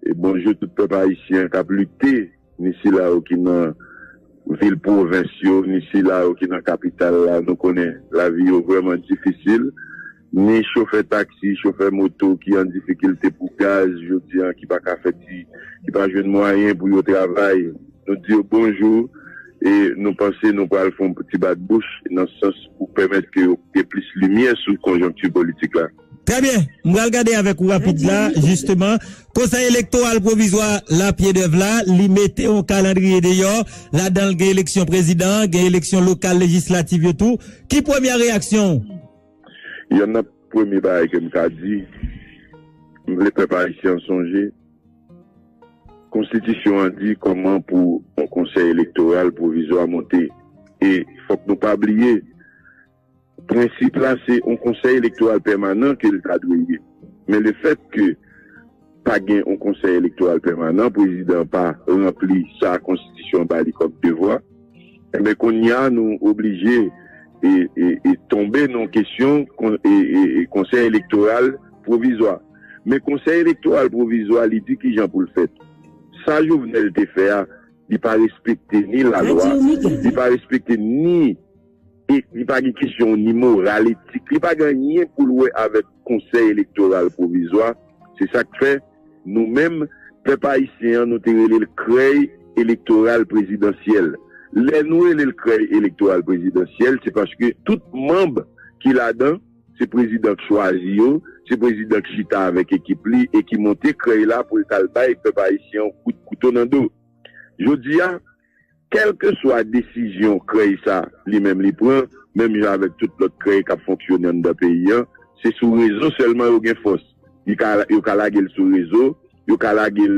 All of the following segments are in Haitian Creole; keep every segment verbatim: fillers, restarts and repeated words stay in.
E bonjou tout pèp ayisyen k ap lite, ni sila yo ki nan vil pwovens yo, ni sila yo ki nan kapital la. Nou konnen lavi yo vrèman difisil. Ni chofè taksi, chofè moto ki an difikilte pou gaz jodi a, ki pa ka fè ti, ki pa jwenn mwayen pou yo travay. Nou di yo bonjou e nou panse nou pral fè yon ti bat bouch nan sans pou pèmèt ke yo gen plis limyè sou konjonkti politik la. Trè byen. M pral gade avèk ou rapid la, jisteman. Konsèy Elektoral Pwovizwa la, Piedèv la, li mete yon kalandriye deyò. Ladan l gen eleksyon prezidan, gen eleksyon lokal, lejislatif yo tou. Ki premyè reyaksyon w? Yonn nan premye bagay ke m ka di, m vle pèp ayisyen an sonje, konstitisyon an di kòman pou yon konsèy elektoral pwovizwa monte. E fòk nou pa bliye, prensip la se yon konsèy elektoral pèmanan ke l ta dwe ye. Men lefèt ke pa gen yon konsèy elektoral pèmanan, prezidan pa ranpli sa konstitisyon an ba li kòm devwa, enben kounye a nou oblije e, e, e tonbe nan kesyon kon- e, e, e konsèy elektoral pwovizwa. Men konsèy elektoral pwovizwa, li di kijan pou l fèt. Sa Jovenel te fè a, li pa respekte ni lalwa, li pa respekte ni, e li pa gen kesyon ni moral, etik, li pa gen anyen pou l wè avèk konsèy elektoral pwovizwa. Se sa k fè nou menm, pèp ayisyen an, nou te rele l krèy elektoral prezidansyèl. Lè nou rele l krèy elektoral prezidansyèl, se paske tout manm ki ladan, se prezidan k chwazi yo, se prezidan k chita avèk ekip li e ki monte krèy la pou l t al bay pèp ayisyen an kout kouto nan do. Jodi a, kèlkeswa desizyon krèy sa li menm li pran, menm jan avèk tout lòt krèy k ap fonksyone anndan peyi an, se sou rezo sèlman yo gen fòs. Li ka, yo ka lage l sou rezo, yo ka lage l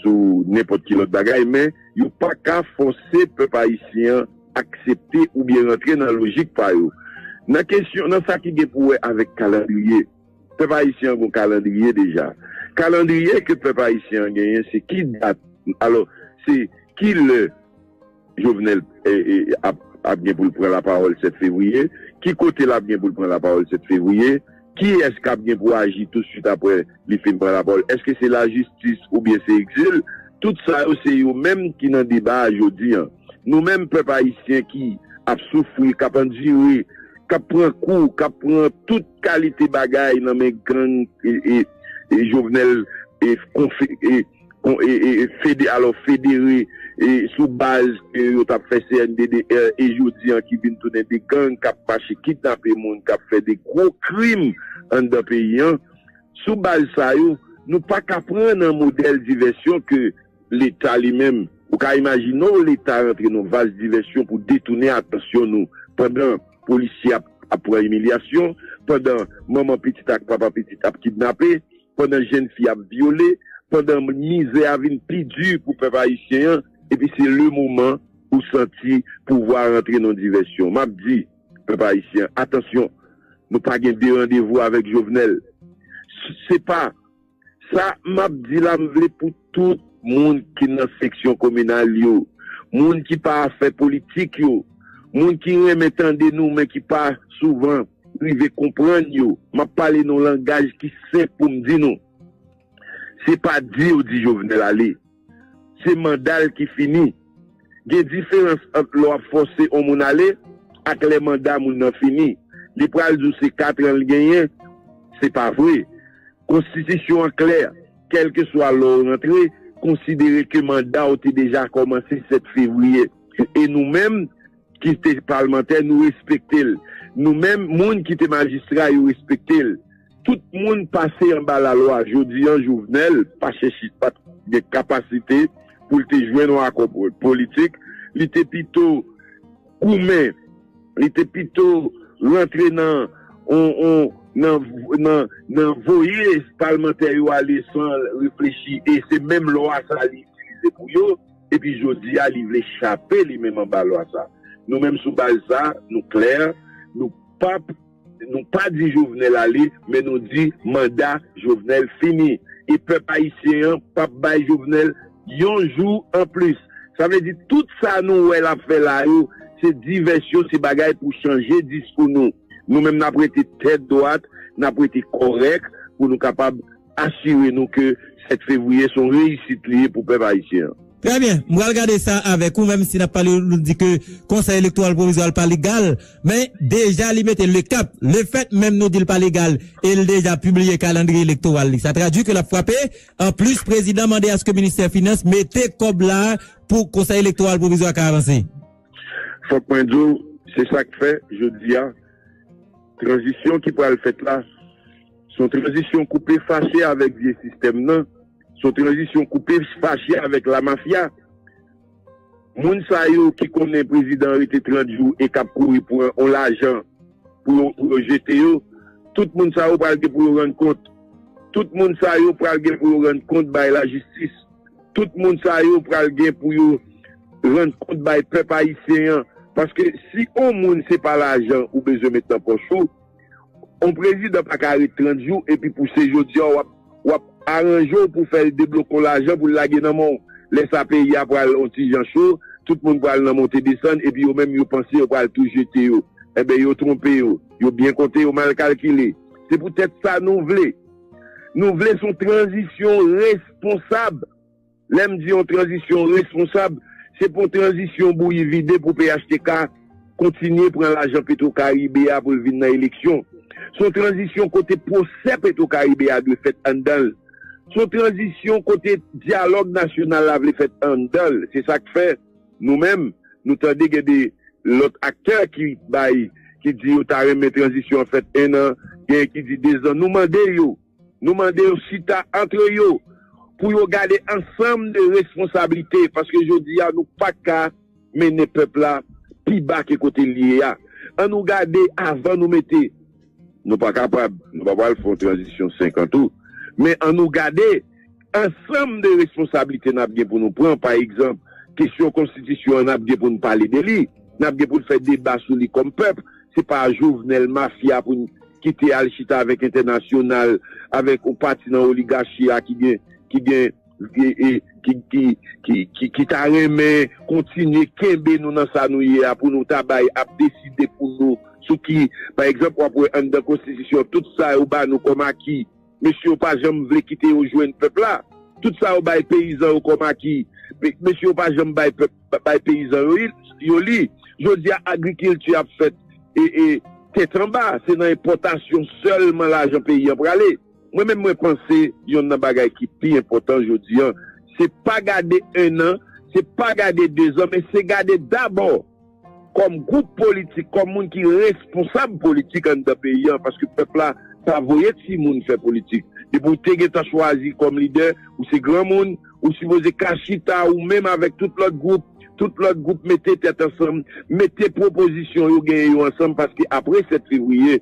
sou nenpòt ki lòt bagay, men yo pa ka fòse pèp ayisyen an aksepte oubyen rantre nan lojik pa yo. Nan kesyon, nan sa ki gen pou wè avèk kalandriye, pèp ayisyen an gon kalandriye deja. Kalandriye ke pèp ayisyen an genyen, se ki dat, alò, se ki lè Jovenel e, e, ap, ap gen pou l pran lapawòl sèt fevriye, ki kote l ap gen pou l pran lapawòl sèt fevriye, kiyès k ap gen pou aji tousuit apre li fin pran lapawòl? Èske se lajistis oubyen se egzil? Tout sa yo, se yo menm ki nan deba a jodi a. Nou menm, pèp ayisyen ki ap soufri, k ap andire, k ap pran kou, k ap pran tout kalite bagay nan men gang e, e, e Jovenel e, konfe, e, kon, e, e, e fede, alò, federe e, sou baz ke yo t ap fè C N D D R e jodi an ki vin tounen de gang k ap mache kidnape moun, k ap fè de gwo krim anndan peyi an. Sou baz sa yo, nou pa ka pran nan modèl divèsyon ke Leta li menm. Ou ka imajine w Leta rantre nan vas divèsyon pou detounen atansyon nou pandan polisye ap, ap pran imilyasyon, pandan manman pitit ak papa pitit ap kidnape, pandan jèn fi ap vyole, pandan mizè a vin pi di pou pèp ayisyen an, epi se le moman ou santi pouvwa rantre nan divèsyon. M ap di, pèp ayisyen, atansyon, nou pa gen de randevou avèk Jovenel. S- Se pa sa m ap di la, m vle pou tout moun ki nan seksyon kominal yo, moun ki pa fè politik yo, moun ki renmen tande nou, men ki pa souvan rive konprann yo. M ap pale nan yon langaj ki senp pou m di nou. Se pa di yo di Jovenel ale. Se manda l ki fini. Gen diferans ant lè w ap fòse yon moun ale ak lè manda moun nan fini. Li pral di w se kat an l genyen. Se pa vre. Konstitisyon an klè. Kèlkeswa lè w rantre, konsidere ke manda w te deja kòmanse sèt fevriye. E nou menm, ki te palmantè, nou respekte l. Nou menm, moun ki te majistra, yo respekte l. Tout moun pase anba lalwa. Jodi an, Jovenel pa chèche, pa t gen kapasite pou l te jwenn yon akò po- politik. Li te pito goumen, li te pito rantre nan, on, on, nan, nan, nan voye palmantè yo ale san reflechi. E se menm lwa sa li itilize pou yo. Epi jodi a, li vle chape li menm anba lwa sa. Nou menm sou baz sa, nou klè, nou p ap, nou pa di Jovenel ale, men nou di manda Jovenel fini. E pèp ayisyen an p ap bay Jovenel yon jou anplis. Sa vle di tout sa nou wè l ap fè la yo, se divèsyon, se bagay pou chanje diskou nou. Nou menm n ap rete tèt dwat, n ap rete kòrèk pou nou kapab asire nou ke sèt fevriye, se yon reyisit li ye pou pèp ayisyen an. Trè byen, m pral gade sa avèk ou, menm si n ap pale, nou di ke Konsèy Elektoral Pwovizwa pa legal, men deja li mete le cap, le fèt menm nou di l pa legal, e l deja pibliye kalandriye elektoral li. Sa tradui ke l ap frape. Anplis, prezidan mande aske ministè finans mete kòb la pou Konsèy Elektoral Pwovizwa ka avanse. Fòk mwen di w, se sa k fè, jodi a, tranzisyon ki pral fèt la, se yon tranzisyon koupe fache avèk vye sistèm nan, se yon tranzisyon koupe fache avèk lamafya. Moun sa yo ki konnen prezidan rete trant jou e k ap kouri pran yon lajan pou yo, pou yo jete yo, tout moun sa yo pral gen pou yo rann kont. Tout moun sa yo pral gen pou yo rann kont bay lajistis. Tout moun sa yo pral gen pou yo rann kont bay pèp ayisyen an. Paske si yon moun se pa lajan ou bezwen met nan pòch ou, yon prezidan pa ka ret trant jou epi pou se jodi a w ap, w ap aranje w pou fè l debloke yon lajan pou l lage nan men w. Lè sa peyi a pral yon ti jan cho, tout moun pral nan monte desann epi yo menm yo panse yo pral tou jete yo. Enben yo twonpe yo. Yo byen konte, yo mal kalkile. Se poutèt sa nou vle. Nou vle se yon tranzisyon responsab. Lè m di yon tranzisyon responsab, se pa yon tranzisyon bouyi vide pou P H T K kontinye pran lajan Petro Caribe a pou l vin nan eleksyon. Se yon tranzisyon kote pwosè Petro Caribe a dwe fèt anndan l. Se yon tranzisyon kote dyalòg nasyonal la vle fèt anndan l. Se sa k fè nou menm, nou tande gen de lòt aktè ki bay, ki di yo ta renmen tranzisyon an fèt en an, gen ki di de zan. Nou mande yo, nou mande yo chita antre yo pou yo gade ansanm de responsablite, paske jodi a nou pa ka mennen pèp la pi ba ke kote l ye a. An nou gade avan nou mete, nou pa kapab, nou pa pral fè yon tranzisyon senk an tou, men an nou gade ansanm de responsablite n ap gen pou nou pran. Pa egzanp, kesyon konstitisyon an, n ap gen pou n pale de li, n ap gen pou n fè deba sou li kòm pèp. Se pa Jovenel mafya pou n kite al chita avèk entènasyonal, avèk yon pati nan oligachi a ki gen, ki gen, e, e, ki, ki, ki, ki, ki ta renmen kontinye kenbe nou nan sa nou ye a, pou nou ta bay ap deside pou nou sou ki, pa egzanp, w ap wè anndan konstitisyon, tout sa yo ba nou kòm aki, mesye yo pa janm vle kite yo jwenn pèp la. Tout sa yo bay peyizan yo kòm aki, mesye yo pa janm bay pèp, bay peyizan yo, yo li. Jodi a, agrikilti ap fèt e, e tèt anba, se nan enpòtasyon sèlman lajan peyi an prale. Mwen menm, mwen panse yonn nan bagay ki pi enpòtan jodi an, se pa gade en an, se pa gade de zan, men se gade dabò kòm gwoup politik, kòm moun ki responsab politik anndan peyi an, paske pèp la pa voye timoun fè politik. Depi w te gentan chwazi kòm lidè, ou se granmoun, ou sipoze ka chita ou menm avèk tout lòt gwoup, tout lòt gwoup mete tèt ansanm, mete pwopozisyon yo genyen yo ansanm, paske apre sèt fevriye,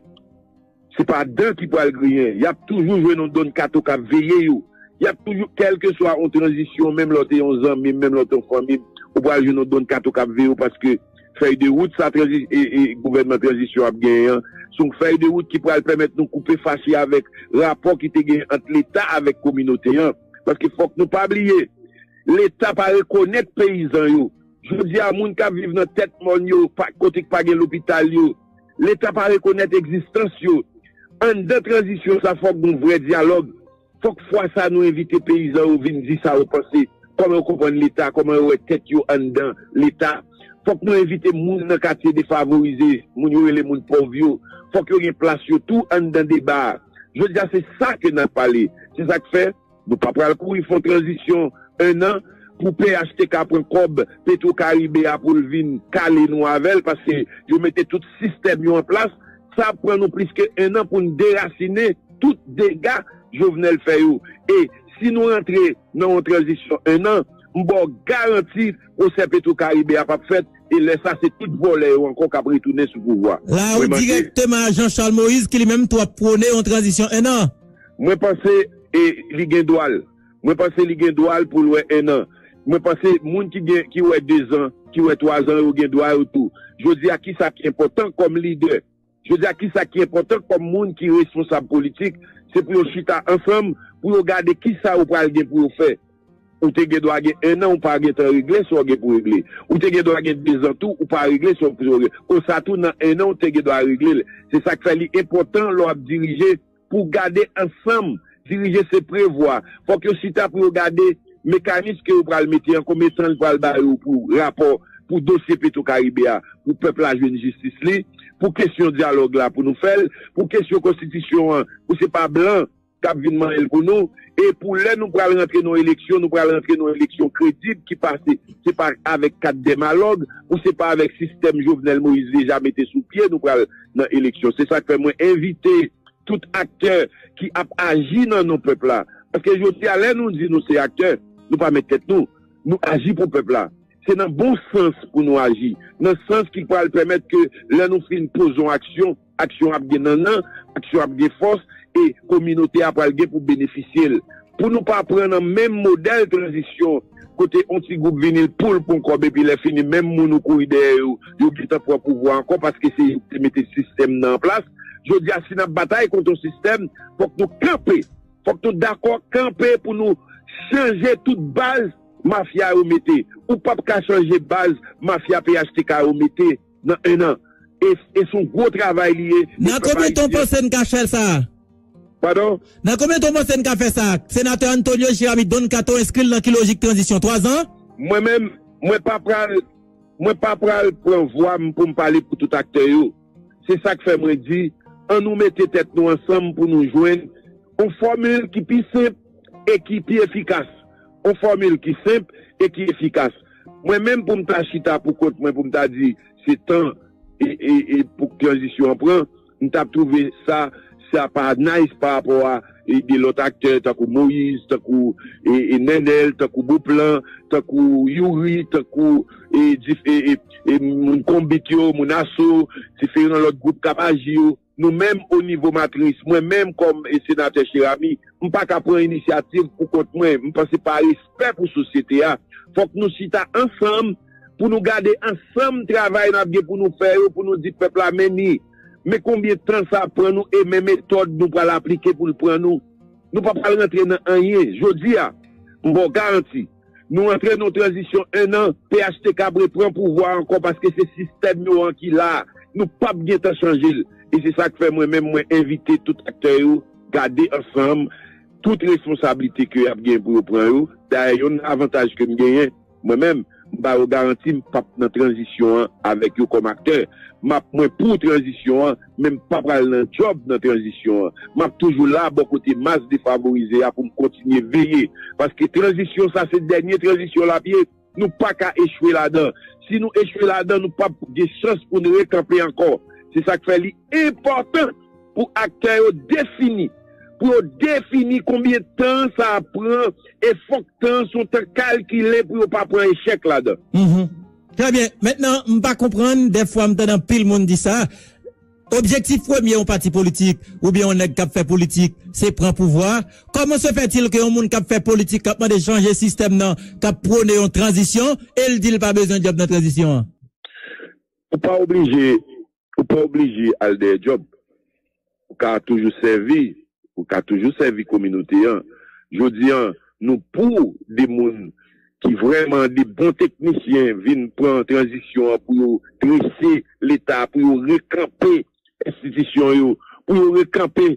se pa dan ki pral griyen. Y ap toujou jwenn yon donn kato k ap veye yo. Y ap toujou, kèlkeswa yon tranzisyon, menm lè w te yon zanmi m, menm lè w te yon fanmi m, ou pral jwenn yon donn kato k ap veye w, paske fèy de wout sa tranzi-, e, e, gouvènman tranzisyon ap genyen an, se yon fèy de wout ki pral pèmèt nou koupe fache avèk rapò ki te genyen ant Leta avèk kominote an. Paske fòk nou pa bliye, Leta pa rekonèt peyizan yo. Jodi a, moun k ap viv nan tèt mòn yo, pa, kote k pa gen lopital yo, Leta pa rekonèt egzistans yo. Anndan tranzisyon sa, fòk gen yon vrè dyalòg. Fòk fwa sa nou envite peyizan yo vin di sa yo panse, kòman yo konprann Leta, kòman yo wè tèt yo anndan Leta. Fòk nou envite moun nan katye defavorize, moun yo rele moun pòv yo. Fòk yo gen plas yo tou anndan deba a. Jodi a, se sa ke n ap pale. Se sa k fè, nou pa pral kouri fè yon tranzisyon en an pou P H T K pran kòb Petro Caribe a pou l vin kale nou avè l, paske yo mete tout sistèm yo an plas. Sa ap pran nou plis ke en an pou n derasinen tout dega Jovenel fè yo. E si nou rantre nan yon tranzisyon en an, m ba w garanti pwosè Petro Caribe a p ap fèt, e lè sa se tout vòlè yo ankò k ap retounen sou pouvwa. La ou direkteman a Jean Charles Moïse ki li menm tou ap pwone yon tranzisyon en an. Mwen panse e li gen dwa l. Mwen panse li gen dwa l pou l wè en an. Mwen panse moun ki gen, ki wè de zan, ki wè twa zan yo gen dwa yo tou. Jodi a, kisa ki enpòtan kòm lidè? Jodi a, kisa ki enpòtan kòm moun ki responsab politik? Se pou yo chita ansanm, pou yo gade kisa yo pral gen pou yo fè. Ou te gen dwa gen en an, ou pa gen tan regle sa w gen pou regle. Ou te gen dwa gen de zan tou, ou pa regle sa w pou regle. Konsa tou, nan en an, ou te gen dwa regle l. Se sa k fè li enpòtan lè w ap dirije, pou w gade ansanm Dirije se prevwa. Fòk yo chita pou yo gade mekanis ke yo pral mete an, konbyen tan l pral ba yo pou rapò, pou dosye Petro Caribe a, pou pèp la jwenn jistis li, pou kesyon dyalòg la pou nou fè l, pou kesyon konstitisyon an, pou se pa blan k ap vin manyen l pou nou, e pou lè nou pral rantre nan eleksyon, nou pral rantre nan eleksyon kredib ki pase, se pa avèk kat dèmalòg, ou se pa avèk sistèm Jovenel Moïse deja mete sou pye nou pral nan eleksyon. Se sa k fè mwen envite tout aktè ki ap aji nan non pèp la. Paske jodi a, lè nou di nou se aktè, nou pa met tèt nou. Nou aji pou pèp la. Se nan bon sans pou nou aji. Nan sans ki pral pèmèt ke lè nou fin poze yon aksyon, aksyon ap gen nannan, aksyon ap gen fòs, e kominote a pral gen pou benefisye l. Pou nou pa pran nan menm modèl tranzisyon, kote yon ti gwoup vini l pou l pran kòb, epi lè fini, menm moun ou kouri dèyè yo, yo gentan pran pouvwa ankò, paske se yo ki te mete sistèm nan an plas. Jodi a, si n ap batay kont yon sistèm, fòk nou kanpe. Fòk nou dakò kanpe pou nou chanje tout baz mafya yo mete. Ou p ap ka chanje baz mafya P H T K yo mete nan en an. E, e se yon gwo travay li ye. Nan konbyen tan w panse n ka fè sa? Padon? Nan konbyen tan w panse n ka fè sa? Senatè Antonio Jeremy Don Kato enskri l nan ki lojik tranzisyon? Twa zan? Mwen menm, mwen pa pral, mwen pa pral pran vwa m pou m pale pou tout aktè yo. Se sa k fè mwen di, ann nou mete tèt nou ansanm pou nou jwenn yon fòmil ki pi senp e ki pi efikas. Yon fòmil ki senp e ki efikas. Mwen menm pou m ta chita pou kont mwen pou m ta di se tan e, e, e pou tranzisyon an pran, m t ap twouve sa, sa pa nice pa rapò a e, de lòt aktè tankou Moïse, tankou e, e Nènèl, tankou Beauplan, tankou Youri, tankou e, dif- e, e, e moun Konbit yo, moun Aso, diferan lòt gwoup k ap aji yo. Nou menm o nivo matris, mwen menm kòm e, senatè Cheramy, m pa ka pran inisyativ pou kont mwen. M panse pa respè pou sosyete a. Fòk nou chita ansanm pou nou gade ansanm travay n ap gen pou nou fè yo, pou nou di pèp la men ni. Men konbyen tan sa ap pran nou e men metòd nou pral aplike pou l pran nou. Nou pa pral rantre nan anyen. Jodi a, m ba w garanti, nou antre nan yon tranzisyon en an, P H T K ap repran pouvwa a ankò paske se sistèm yo an ki la a. Nou p ap gentan chanje l. E se sa k fè mwen menm mwen envite tout aktè yo gade ansanm tout responsablite ke y ap gen pou yo pran yo. Dayè, youn nan avantaj ke m genyen, mwen menm, m ba yo garanti m p ap nan tranzisyon an avèk yo kòm aktè. M ap mwen pou tranzisyon an, men m pa pral nan djòb nan tranzisyon an. M ap toujou la bò kote mas defavorize a pou m kontinye veye. Paske tranzisyon sa se dènye tranzisyon l ap ye. Nou pa ka echwe ladan. Si nou echwe ladan, nou p ap gen chans pou n rekanpe ankò. Se sa k fè li enpòtan pou aktè yo defini, pou yo defini konbyen tan sa ap pran, e fòk tan an se yon tan kalkile pou yo pa pran echèk ladan. Mhm. Trè byen. Mentnan, m pa konprann, dèfwa m tande anpil moun di sa, objektif premye yon pati politik oubyen yon nèg k ap fè politik, se pran pouvwa. Comment se fait-il que yon moun k ap fè politik, k ap mande chanje sistèm nan, k ap pwone yon tranzisyon, e l di l pa bezwen djòb nan tranzisyon an? Ou pa oblije, ou pa oblije al dèyè djòb. Ou ka toujou sèvi, ou ka toujou sèvi kominote an. Jodi an, nou pou de moun ki vrèman de bon teknisyen vin pran tranzisyon an pou yo drese Leta, pou yo rekanpe enstitisyon yo, pou yo rekanpe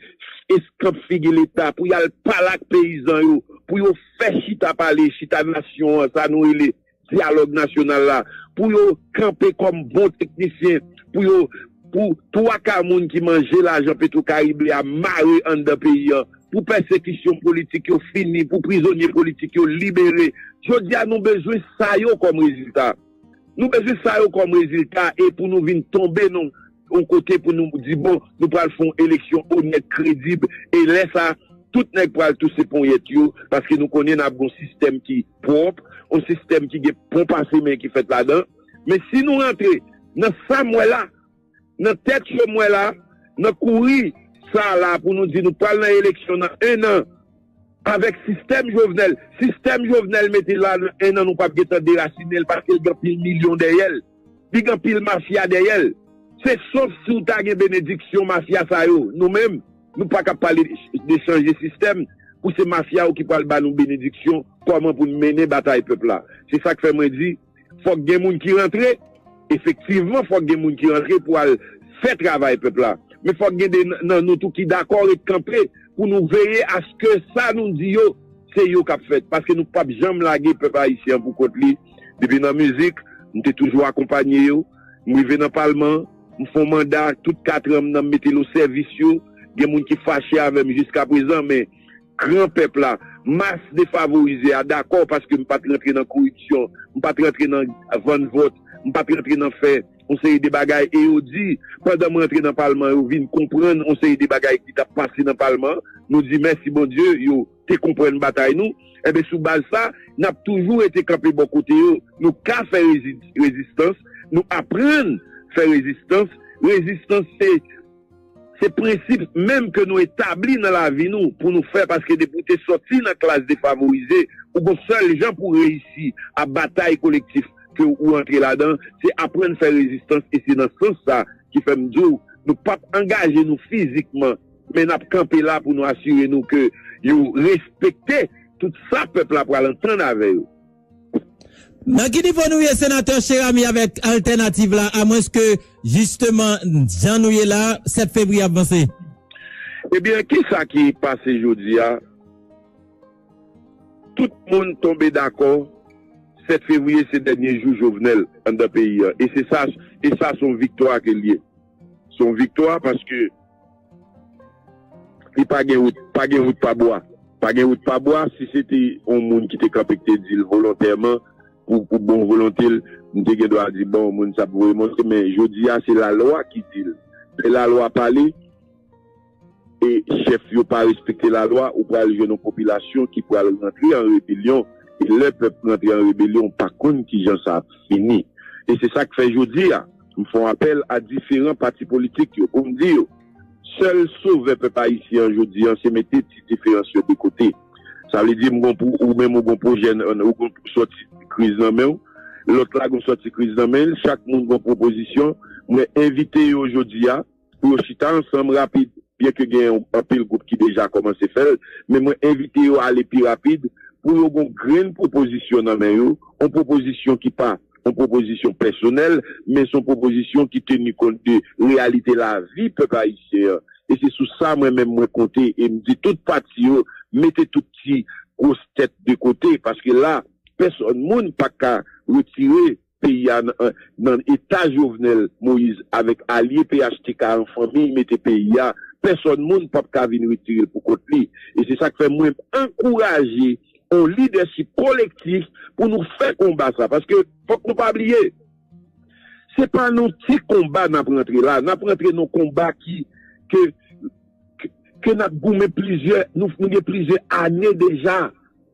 eskanp figi Leta, pou y al pale ak peyizan yo, pou yo fè chita pale, chita nasyon an, sa nou rele dyalòg nasyonal la, pou yo kanpe kòm bon teknisyen, pou yo, pou twa ka moun ki manje lajan Petro Caribe a mare anndan peyi an, pou pèsekisyon politik yo fini, pou prizonye politik yo libere. Jodi a, nou bezwen sa yo kòm rezilta. Nou bezwen sa yo kòm rezilta e pou nou vin tonbe nan yon kote pou nou di, bon, nou pral fè yon eleksyon onèt, kredib, e lè sa, tout nèg pral touse ponyèt yo, paske nou konnen n ap gen yon sistèm ki pwòp, yon sistèm ki gen pon pase men ki fèt ladan. Men si nou rantre nan sa m wè la, nan tèt yo m wè la, nan kouri sa la pou nou di nou pral nan eleksyon nan en an, avèk sistèm Jovenel. Sistèm Jovenel mete la nan en an, nou p ap gentan derasinen l paske l gen anpil milyon dèyè l. Li gen anpil mafya dèyè l. Se sof si w ta gen benediksyon mafya sa yo. Nou menm, nou pa ka pale de chanje sistèm pou se mafya yo ki pral ba nou benediksyon kòman pou n mennen batay pèp la. Se sa k fè mwen di, fòk gen moun ki rantre. Efektivman, fòk gen moun ki rantre pou al fè travay pèp la. Men fòk gen de nan nou tou ki dakò ret kanpe pou nou veye aske sa nou di yo, se yo k ap fèt. Paske nou p ap janm lage pèp ayisyen an pou kont li. Depi nan mizik, m te toujou akonpanye yo. M rive nan palman, m fè yon manda, tout kat an m nan m mete l o sèvis yo. Gen moun ki fache avè m jiskaprezan, men gran pèp la, mas defavorize a dakò paske m pa t rantre nan koripsyon, m pa t rantre nan vann vòt, m pa t rantre nan fè yon seri de bagay e yo di, pandan m rantre nan palman, yo vin konprann yon seri de bagay ki t ap pase nan palman, nou di mèsi Bondye, yo te konprann batay nou. Enben, sou baz sa, n ap toujou rete kanpe bò kote yo. Nou ka fè rezi- rezistans, nou aprann fè rezistans. Rezistans se se prensip menm ke nou etabli nan lavi nou pou nou fè, paske depi w te sòti nan klas defavorize, ou gon sèl jan pou reyisi a batay kolektif ke ou antre ladan, se aprann fè rezistans e se nan sans sa ki fè m di w, nou p ap angaje nou fizikman, men n ap kanpe la pou nou asire nou ke yo respekte tout sa pèp la pral antann avè yo. Nan ki nivo nou ye senatè Cheramy avèk altènativ la, amwenske jisteman jan nou ye la, sèt fevriye ap vanse? Ebyen, kisa ki pase jodi a? Tout moun tonbe dakò, sèt fevriye se dènye jou Jovenel anndan peyi a. E se sa, e sa se yon viktwa ke l ye. Se yon viktwa paske li pa gen wout, pa gen wout pa bwa. Pa gen wout pa bwa, si se te yon moun ki te kanpe ki te di l volontèman pou, pou bon volonte l, m te gen dwa di bon, moun sa ap voye monte, men jodi a se lalwa ki di l. Lè lalwa pale, e chèf yo pa respekte lalwa, ou pral jwenn yon popilasyon ki pral rantre an rebelyon. E lè pèp rantre an rebelyon, ou pa konn kijan sa ap fini. E se sa k fè jodi a, m fè yon apèl a diferan pati politik yo pou m di yo, sèl sovè pèp ayisyen an jodi a, se mete ti diferans yo de kote. Sa vle di m gon pou ou menm ou gon pwojè, ou gon sòti kriz nan men w, lòt la gon sòti kriz nan men l, chak moun gon pwopozisyon, mwen envite yo jodi a, pou yo chita ansanm rapid, byenke gen anpil gwoup ki deja kòmanse fè l, men mwen envite yo ale pi rapid pou yo gon grenn pwopozisyon nan men yo, yon pwopozisyon ki pa yon pwopozisyon pèsonèl, men se yon pwopozisyon ki teni kont de reyalite lavi pèp ayisyen an. E se sou sa mwen menm mwen konte e m di tout pati yo mete tout ti gwos tèt de kote paske la pèsòn moun pa ka retire peyi a nan, nan eta Jovenel Moïse avèk alye P H T K an fanmi mete peyi a, pèsòn moun p ap ka vin retire l pou kont li. E se sa k fè mwen ankouraje yon lidèchip kolektif pou nou fè konba sa. Paske fòk nou pa bliye, se pa nan ti konba n ap rantre la, n ap rantre nan konba ki, ke, ke, ke n ap goumen plizyè, nou, nou gen plizyè ane deja,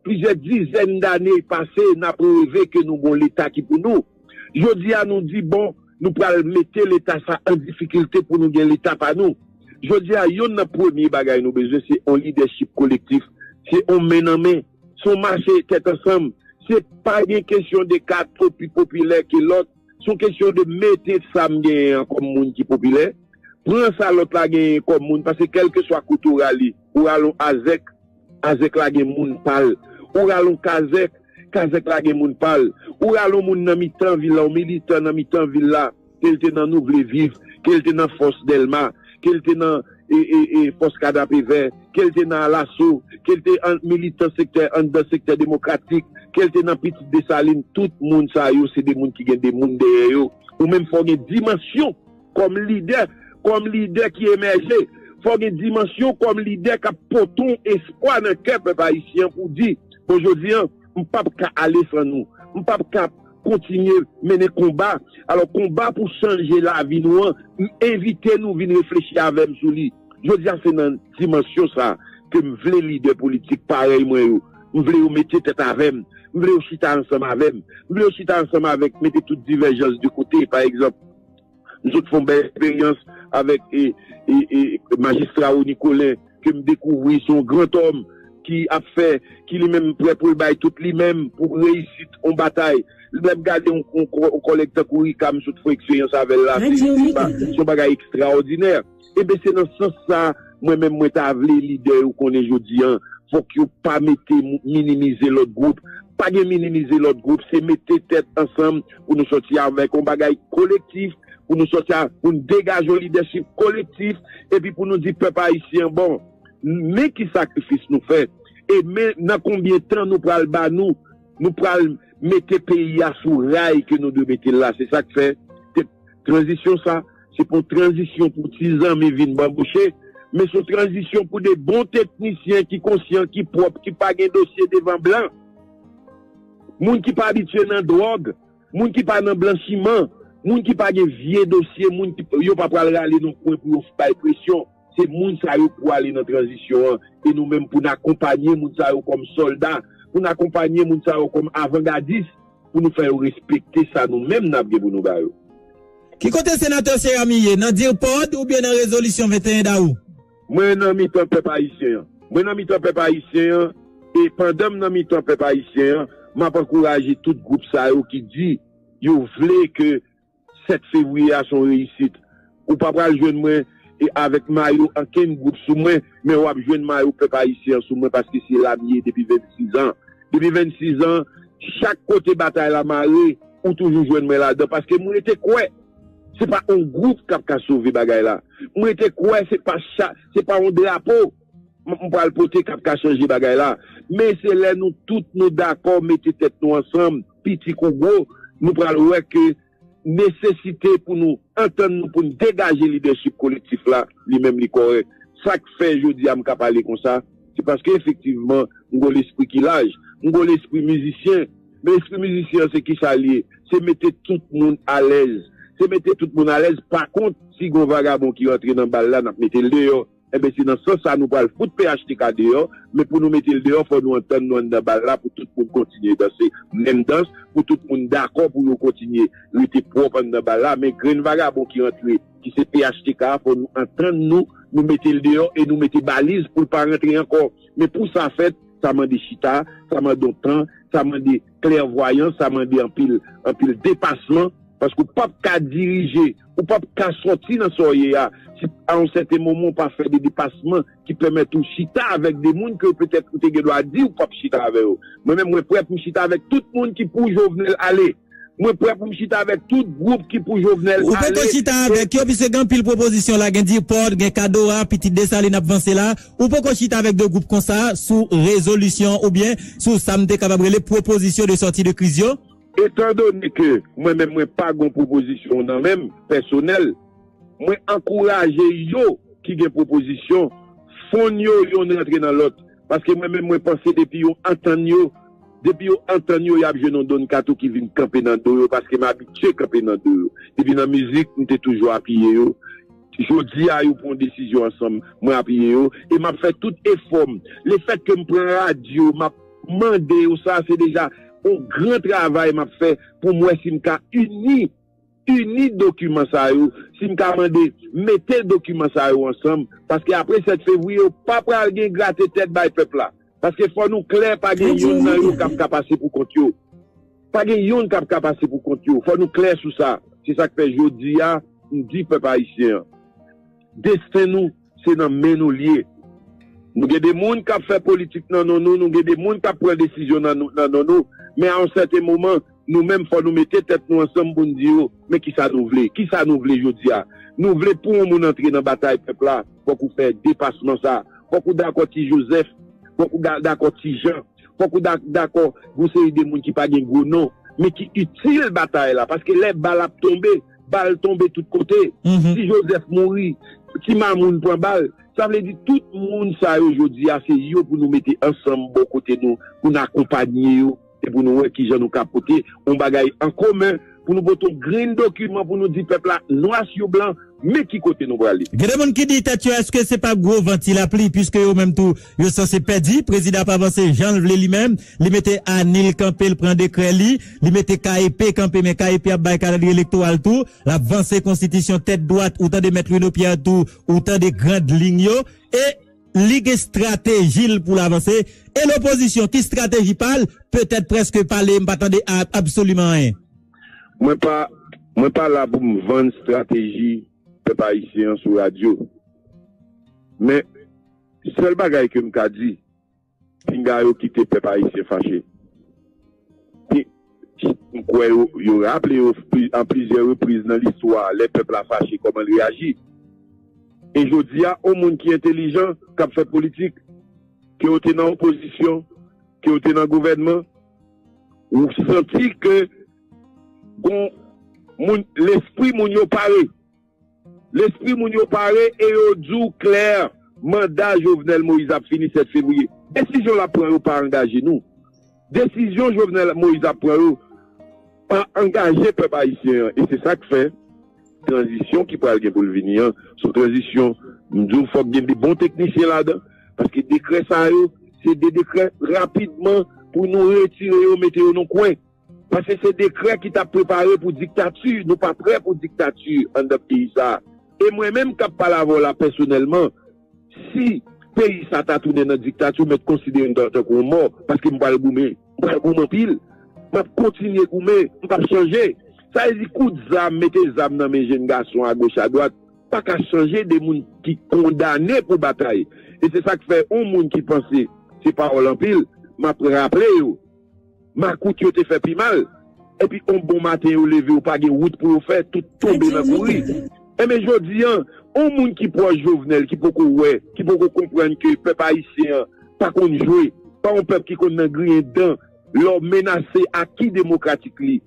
plizyè dizèn dane pase, n ap reve ke nou gon Leta ki pou nou. Jodi a, nou di, bon, nou pral mete Leta sa an difikilte pou nou gen Leta pa nou. Jodi a, youn nan premye bagay nou bezwen, se yon lidèchip kolektif, se yon men nan men, se yon mache tèt ansanm. Se pa gen kesyon de ka tro pi popilè ke lòt, se yon kesyon de mete sa m genyen an kòm moun ki popilè, pran sa lòt la genyen kòm moun, paske kèlkeswa kote w rale, ou rale yon azèk, azèk la gen moun pa l. Ou rale yon kazèk, kazèk la gen moun pa l. Ou rale yon moun nan mitan vil la, yon militan nan mitan vil la, ke l te nan Nou Vle Viv, ke l te nan Fòs Dèlma, ke l te nan e, e, e, Fòs Kadapevè, ke l te nan Alaso, ke l te an militan sektè, anndan sektè demokratik, ke l te nan Pitit Desalin, tout moun sa yo, se de moun ki gen de moun dèyè yo. Ou menm fò w gen dimansyon kòm lidè, kòm lidè ki emèje. Fò w gen dimansyon kòm lidè k ap pote yon espwa nan kè pèp ayisyen an pou di, bon, jodi a, m p ap ka ale san nou. M p ap ka kontinye mennen konba. Alò, konba pou chanje lavi nou an, m envite nou vin reflechi avè m sou li. Jodi a, se nan dimansyon sa a ke m vle lidè politik parèy mwen yo. M vle yo mete tèt avè m. M vle yo chita ansanm avè m. M vle yo chita ansanm avèk mete tout divèjans de kote. Pa egzanp, m sot fè yon bèl eksperyans avèk e, e, e, majistra Rony Colin, ke m dekouvri se yon grantòm ki ap fè, ki li menm prè pou l bay tout li menm pou reyisit yon batay. Lè m gade yon, yon, yon kòlèg tankou Rika, m sot fè eksperyans avè l la, se, se pa, se yon bagay ekstraòdinè. Ebyen, se nan sans sa, mwen menm, mwen ta vle lidè yo konnen jodi a, fòk yo pa mete mou- minimize lòt gwoup. Pa gen minimize lòt gwoup, se mete tèt ansanm pou nou sòti avèk yon bagay kolektif, pou nou sòti a, pou nou degaje yon lidèchip kolektif, epi pou nou di pèp ayisyen, bon, Men ki sakrifis nou fè. E men nan konbyen tan nou pral ba nou, nou pral mete peyi a sou ray ke nou dwe mete l la. Se sa k fè, se tranzisyon sa, se pa yon tranzisyon pou ti zanmi vin banboche, men se yon tranzisyon pou de bon teknisyen ki konsyan, ki pwòp, ki pa gen dosye devan blan. Moun ki pa abitye nan dwòg, moun ki pa nan blanchiman, moun ki pa gen vye dosye, moun ki, yo pa pral rale nan kwen pou yo bay presyon. Se moun sa yo pou ale nan tranzisyon an. E nou menm pou n akonpanye moun sa yo kòm sòlda, pou n akonpanye moun sa yo kòm avangadis, pou nou fè yo respekte sa nou menm n ap gen pou nou ba yo. Ki kote senatè Serami ye? Nan DIRPOD oubyen nan rezolisyon venteyen dawou? Mwen nan mitan pèp ayisyen an. Mwen nan mitan pèp ayisyen an, e pandan m nan mitan pèp ayisyen an, m ap ankouraje tout gwoup sa yo ki di yo vle ke sèt fevriye a se yon reyisit. Ou pa pral jwenn mwen e avèk mayo ankenn gwoup sou mwen, men w ap jwenn mayo pèp ayisyen an sou mwen paske se la m ye depi vennsis an. Depi vennsis an, chak kote batay la mare, ou toujou jwenn mwen ladan paske m rete kwè se pa yon gwoup k ap ka sove bagay la. M rete kwè se pa cha, se pa yon drapo m m pral pote k ap ka chanje bagay la. Men se lè nou tout nou dakò mete tèt nou ansanm, piti kou gwo, nou pral wè ke nesesite pou nou antann nou, pou n degaje lidèchip kolektif la, li menm li kòrèk. Sa k fè jodi a m ka pale konsa, se paske efektivman, m gon lespri ki laj, m gon lespri mizisyen. Men lespri mizisyen an, se kisa l ye? Se mete tout moun alèz. Se mete tout moun alèz. Pa kont, si gon vagabon ki rantre nan bal la, n ap mete l deyò. Enben, se nan sans sa nou pral fout P H T K deyò, men pou nou mete l deyò, fò nou antann nou anndan bal la pou tout moun kontinye danse menm dans, pou tout moun dakò pou yo kontinye rete pwòp anndan bal la. Men grenn vagabon ki rantre, ki se P H T K a, fò nou antann nou, nou mete l deyò e nou mete baliz pou l pa rantre ankò. Men pou sa fèt, sa mande chita, sa mande yon tan, sa mande klèvwayans, sa mande anpil, anpil depasman, paske w p ap ka dirije, ou p ap ka sòti nan sa w ye a, si a yon sèten moman w pa fè de depasman ki pèmèt ou chita avèk de moun ke petèt ou te gen dwa di ou p ap chita avè yo. Mwen menm, mwen prè pou m chita avèk tout moun ki pou Jovenel ale. Mwen prè pou m chita avèk tout gwoup ki pou Jovenel ale. Ou poko chita avèk yo, piske gen anpil pwopozisyon la, gen DIRPOD, gen Kadora, Pitit Desalin ap vanse la. Ou poko chita avèk de gwoup konsa sou rezolisyon oubyen sou sa m te kapab rele pwopozisyon de sòti de kriz yo? Etandone ke mwen menm mwen pa gon pwopozisyon nan men m pèsonèl, mwen ankouraje yo ki gen pwopozisyon, fonn yo yonn rantre nan lòt. Paske mwen menm mwen panse depi yo antann yo, depi yo antann yo, y ap jwenn yon Don Kato ki vin kanpe nan do yo, paske m abitye kanpe nan do yo. Depi nan mizik, m te toujou apiye yo. Jodi a, yo pran yon desizyon ansanm, mwen apiye yo, e m ap fè tout efò m. Lefèt ke m pran radyo, m ap mande yo sa, se deja yon gran travay m ap fè pou m wè si m ka ini, ini dokiman sa yo, si m ka mande mete dokiman sa yo ansanm, paske apre sèt fevriye, yo pa pral gen grate tèt bay pèp la. Paske fò nou klè, pa gen youn nan yo k ap ka pase pou kont yo. Pa gen youn k ap ka pase pou kont yo. Fò nou klè sou sa. Se sa k fè jodi a, m di pèp ayisyen an, desten nou, se nan men nou l ye. Nou gen de moun k ap fè politik nan non nou, nou gen de moun k ap pran desizyon nan nou, nan non nou. Men a yon sèten moman, nou menm, fò nou mete tèt nou ansanm pou n di yo, men kisa nou vle? Kisa nou vle jodi a? Nou vle pou yon moun antre nan batay pèp la, fòk ou fè depasman sa. Fòk ou dakò Ti Jozèf, fòk ou da- dakò Ti Jan, fòk ou da- dakò gon seri de moun ki pa gen gwo non, men ki itil batay la. Paske lè bal ap tonbe, bal tonbe tout kote. Ti Jozèf mouri, Ti Mamoun pran bal. Sa vle di tout moun sa yo jodi a, se yo pou nou mete ansanm bò kote nou, pou n akonpanye yo, e pou nou wè kijan nou ka pote yon bagay an komen, pou nou pote yon grenn dokiman pou nou di pèp la, nwa sou blan, men ki kote nou prale. Gen de moun ki di tèt yo, èske se pa gwo van ti lapli, piske yo menm tou, yo sanse pèdi, prezidan ap avanse jan l vle li menm, li mete Anil kanpe, l pran dekrè li, li mete K E P kanpe, men K E P ap bay kalandriye elektoral tou, l ap vanse konstitisyon tèt dwat, ou tande Mèt Reno Pierre tou, ou tande grand liy yo, e li gen estrateji l pou l avanse, e lopozisyon, ki estrateji pa l, petèt prèske pale, m pa tande a- absoliman anyen. Mwen pa, mwen pa la pou m vann estrateji pèp ayisyen an sou radyo. Men, sèl bagay ke m ka di, pinga yo kite pèp ayisyen fache. Pi- m kwè yo, yo raple yo pli- an plizyè repriz nan listwa, lè pèp la fache, kòman l reyaji. E jodi a, yon moun ki entelijan, k ap fè politik, ke w te nan opozisyon, ke w te nan gouvènman, ou santi ke gon moun, lespri moun yo pare. Lespri moun yo pare e yo di w klè, manda Jovenel Moïse ap fini sèt fevriye. Desizyon l ap pran yo pa angaje nou. Desizyon Jovenel Moïse ap pran yo pa angaje pèp ayisyen an. E se sa k fè tranzisyon ki pral gen pou l vini an, se yon tranzisyon, m di w, fòk gen de bon teknisyen ladan, paske dekrè sa yo, se de dekrè rapidman pou nou retire yo, mete yo nan kwen. Paske se dekrè ki t ap prepare pou diktati, nou pa prè pou diktati anndan peyi sa a. E mwen menm k ap pale avè w la pèsonèlman, si peyi sa ta tounen nan diktati, w mèt konsidere m tan-, tankou yon mò, paske m pral goumen. M pral goumen anpil. M ap kontinye goumen, m p ap chanje. Sa vle di kout zam, mete zam nan men jenn gason agoch adwat, pa ka chanje de moun ki kondane pou batay. E se sa k fè yon moun ki panse se pawòl anpil, m ap raple yo. Makout yo te fè pi mal. Epi yon bon maten yo leve, yo pa gen wout pou yo fè, tout tonbe nan kouri. Enben jodi an, yon moun ki pwòch Jovenel, ki poko wè, ki poko konprann ke pèp ayisyen an pa konn jwe, pa yon pèp ki konn nan griyen dan, lè w menase aki demokratik li.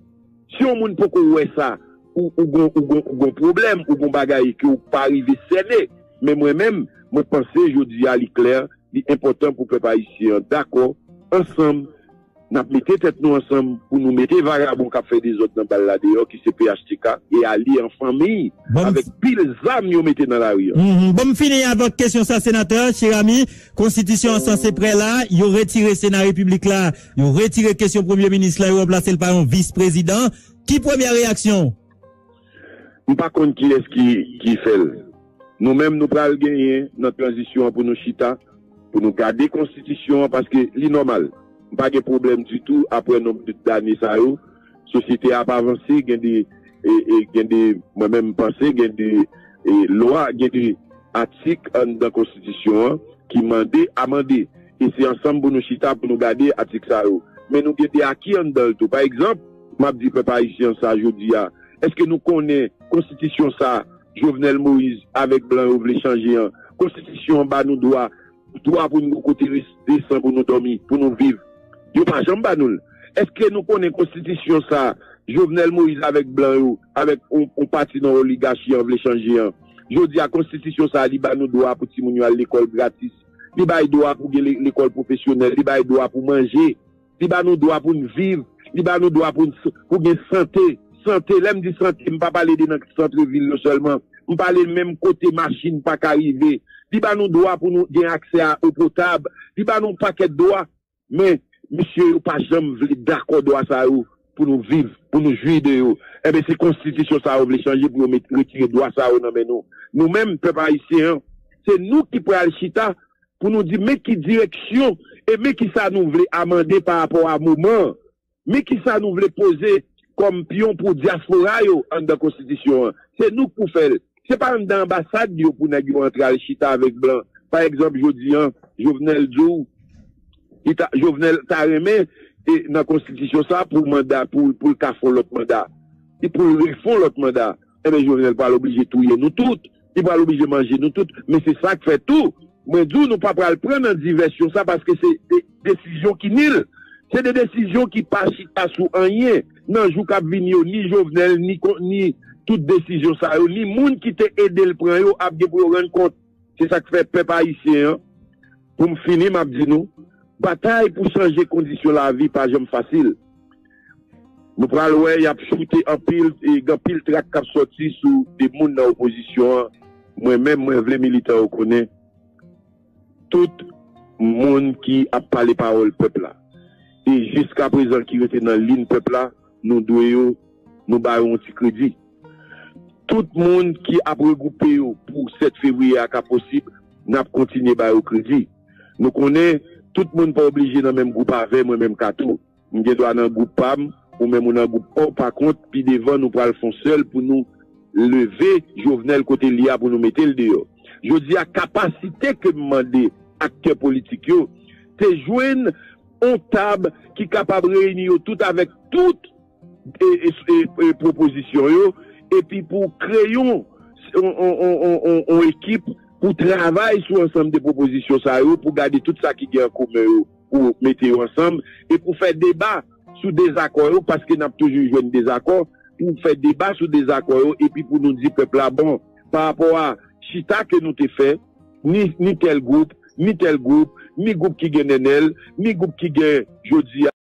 Si yon moun poko wè sa, ou, ou gon, ou gon, ou gon pwoblèm, ou gon bagay ke w pa rive sène. Men mwen menm, mwen panse jodi a li klè, li enpòtan pou pèp ayisyen an dakò, ansanm, n ap mete tèt nou ansanm pou nou mete vagabon k ap fè dezòd nan bal la deyò, ki se P H T K, e alye an fanmi avèk pil zam yo mete nan lari an. Mhm. Bon, m fini avèk kesyon sa, senatè Cheramy. Konstitisyon an sanse prè la, yo retire Sena Repiblik la, yo retire kesyon premye minis la, yo ranplase l pa yon vis prezidan. Ki premyè reyaksyon w? M pa konn kiyès ki, ki fè l. Nou menm, nou pral genyen nan tranzisyon an pou nou chita, pou nou gade konstitisyon an, paske li nòmal. M pa gen pwoblèm ditou, apre nonb dane sa yo, sosyete a ap avanse, gen de, e, e, gen de, mwen menm m panse, gen de, e, lwa, gen de atik anndan konstitisyon an ki mande amande. E se ansanm pou nou chita, pou nou gade atik sa yo. Men nou gen de aki anndan l tou. Pa egzanp, m ap di pèp ayisyen sa jodi a, èske nou konnen konstitisyon sa Jovenel Moïse avèk blan yo vle chanje an? Konstitisyon an ba nou dwa, dwa pou nou gon kote res-, desan pou nou dòmi, pou nou viv. Yo pa janm ba nou l. Èske nou konnen konstitisyon sa Jovenel Moïse avèk blan yo, avèk yon, yon pati nan oligachi an vle chanje an? Jodi a, konstitisyon sa li ba nou dwa pou timoun yo al lekòl gratis. Li bay dwa pou gen le-, lekòl pwofesyonèl, li bay dwa pou manje, li ba nou dwa pou n viv, li ba nou dwa pou n s-, pou gen sante. Sante, lè m di sante, m pa pale de nan sant vil yo sèlman. M pale menm kote machin pa ka rive. Li ba nou dwa pou nou gen aksè a eau potable. Li ba nou yon pakèt dwa. Men, mesye yo pa janm vle dakò dwa sa yo pou nou viv, pou nou jwi de yo. Enben, se konstitisyon sa yo vle chanje pou yo met, retire dwa sa yo nan men nou. Nou menm, pèp ayisyen an, se nou ki pral chita pou nou di men ki direksyon e men ki sa nou vle amande pa rapò a moman an. Men ki sa nou vle poze kòm pyon pou dyaspora yo anndan konstitisyon an. Se nou k pou fè l. Se pa anndan anbasad yo pou nèg yo antre al chita avèk blan. Pa egzanp, jodi an, Jovenel di w, li ta, Jovenel ta renmen e nan konstitisyon sa pou manda, pou, pou l ka fè yon lòt manda. Li pou l refè yon lòt manda. Enben, Jovenel pral oblije touye nou tout. Li pral oblije manje nou tout. Men se sa k fè tou, mwen di w, nou pa pral pran nan divèsyon sa paske se de-, desizyon ki nil. Se de desizyon ki pa chita sou anyen. Nan jou k ap vini yo, ni Jovenel, ni kon-, ni tout desizyon sa yo, ni moun ki te ede l pran yo ap gen pou yo rann kont. Se sa k fè pèp ayisyen an, pou m fini, m ap di nou, batay pou chanje kondisyon lavi pa janm fasil. Nou pral wè y ap choute anpil, e gen anpil trak k ap sòti sou de moun nan opozisyon an. Mwen menm, mwen vle militan yo konnen, tout moun ki ap pale pawòl pèp la, e jiskaprezan ki rete nan liy pèp la, nou dwe yo, nou ba yo yon ti kredi. Tout moun ki ap regwoupe yo pou sèt fevriye a ka posib, n ap kontinye ba yo kredi. Nou konnen tout moun pa oblije nan menm gwoup avè mwen menm Kato. M gen dwa nan gwoup pa m, ou menm ou nan gwoup pa w. Pa kont, pi devan, nou pral fè yon sèl pou nou leve Jovenel kote l ye a, pou nou mete l deyò. Jodi a, kapasite ke m mande aktè politik yo, se jwenn yon tab ki kapab reyini yo tout avèk tout e, e, e, e, pwopozisyon yo, epi pou kreye yon yon, yon, yon, yon, yon, yon ekip pou travay sou ansanm de pwopozisyon sa yo, pou gade tout sa ki gen an komen yo, pou mete yo ansanm, e pou fè deba sou dezakò yo, paske n ap toujou jwenn dezakò, pou fè deba sou dezakò yo, epi pou nou di pèp la, bon, pa rapò a chita ke nou te fè, ni, ni tèl gwoup, ni tèl gwoup, ni gwoup ki gen nènèl, ni gwoup ki gen jodi a,